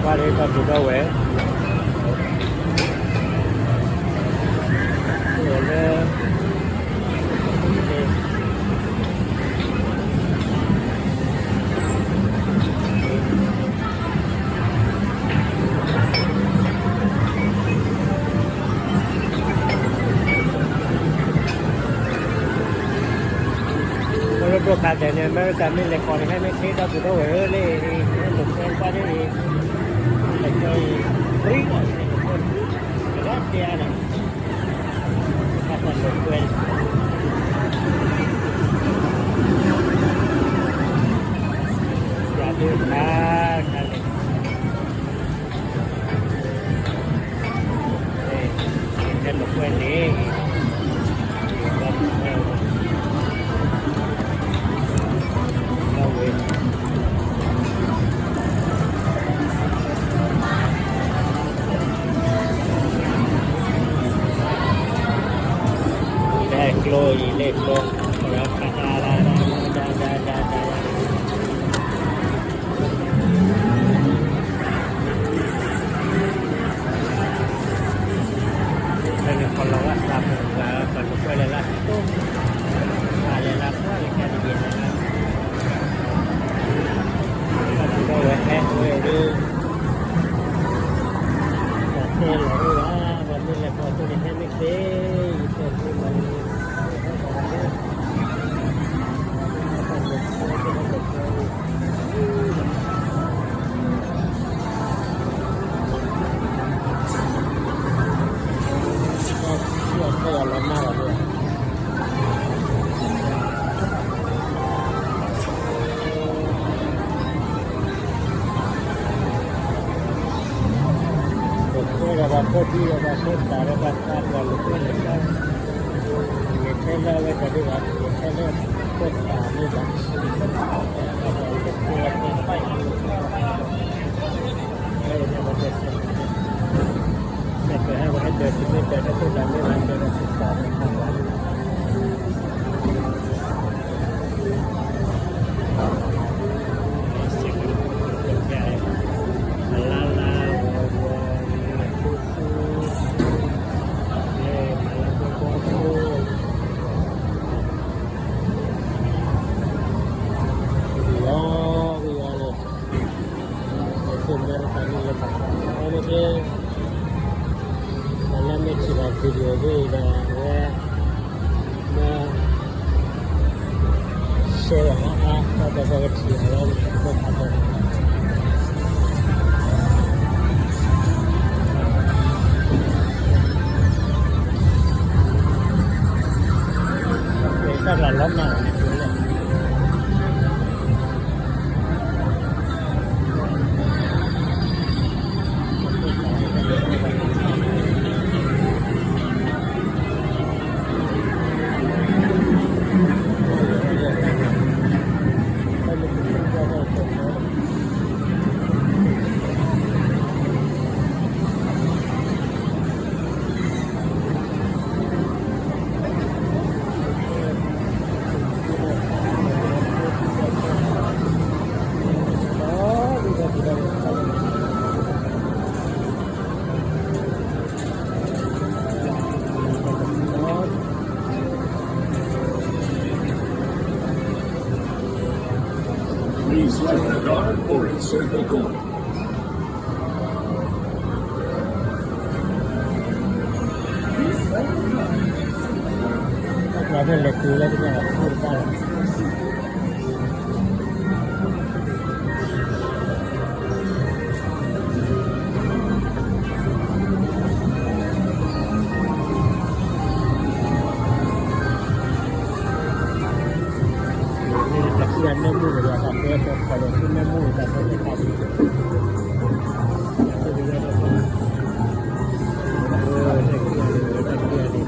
ကွၢ်လၢတၢ်ဒုးထီၣ်ဝဲ လၢ လၢဒိၣ်ခါဒဲးန့ၣ် အမဲရကၤမ့ၢ်လဲၤကီးန့ၣ် ဟဲမ့ၢ်သ့ဒီးဒုးထီၣ်ဝဲလၢ လၢကွဲကွၢ်န့ၣ် လၢကွဲ free လီၤ လၢကွဲ free လီၤ တၢ်လိာ်ကွဲ ယၤဒိၣ်ခါခါန့ၣ် တဲလိာ်ကွဲန့ၣ် ဝဲ လဲၤကျိအံၤ လဲၤကျိ ဖဲန့ၣ်ခီလီၤဝဲသးပူၤ ပှၤလိာ်ကွဲလဲၤလၢတိၢ် ပှၤလဲၤလၢကွၢ်လၢကဲတဘ့ၣ်န့ၣ် တၢ်ဒုးထီၣ်ဝဲဟဲဝဲဒၣ် ပှၤတဲလီၤအိၣ်ဝဲ ပှၤမ့ၢ်လဲၤခီဖျိန့ၣ် ဟဲမ့ၢ်သ့ ယတဲသ့မၤန့ၣ် လိာ်ကွဲဒီးပှၤဖိဒံဒီးပှၤဖိသၣ်ဒီးပှၤသးပှၢ်လိာ်ကွဲန့ၣ် ယထဲလၢအဝဲတၢ်ဒုးဘၣ် ယထဲလၢဖိသၣ်မ့ၢ်ဘၣ် သးပှၢ်လိာ်ကွဲ လီၤလီၤလီၤ အဝဲန့ၣ်က့ ပှၤလၢမ့ၢ်ထံၣ်ဘၣ် video သ့ၣ်ဒီး အဝဲ မ့ၢ် share အါအါ တၢ်ဒီးပှၤကထံၣ်အီၤလီၤ မ့ၢ်တၢ်ဒီး တၢ်လီၤလီၤမၢ်လီၤန့ၣ် ကျိၤလဲၣ် ပှၤဖဲလဲၤတုၤလၢတၢ် တၢ်ဖုအမဲၢ်မုၢ်န့ၣ်ဒီး တၢ်တဲပှၤခီၣ်လၢဖုမဲၢ်မုၢ် တၢ်တဲပှၤခီၣ်လၢ တၢ်ဖုန့ၣ် တၢ်ဖုန့ၣ် တၢ်ဖုန့ၣ် တၢ်ဖုန့ၣ် ဒီ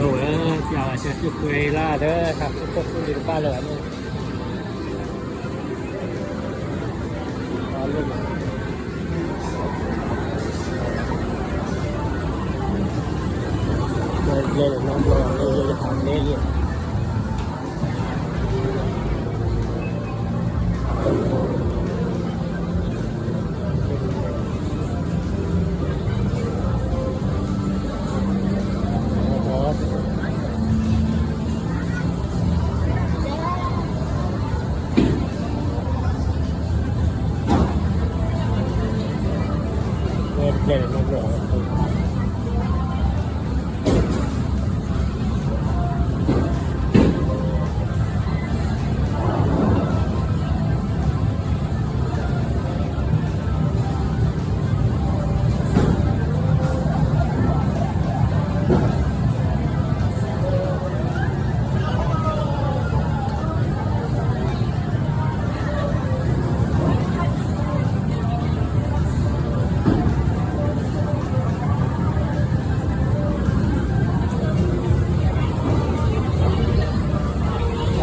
းဝဲ ပျးဝဲဆဲးစုခွဲလၢဒီး တၢ်ဖုခိၣ်ဖုလံၤတဖၣ်လၢာ်န့ၣ် လၢနီတဘျီလၢယဟးနဲလံ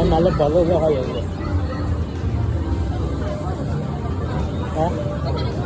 အမၤလၢပှၤဂီၢ် ဂီၢ်ဟီယဲၢ်, ဟါ.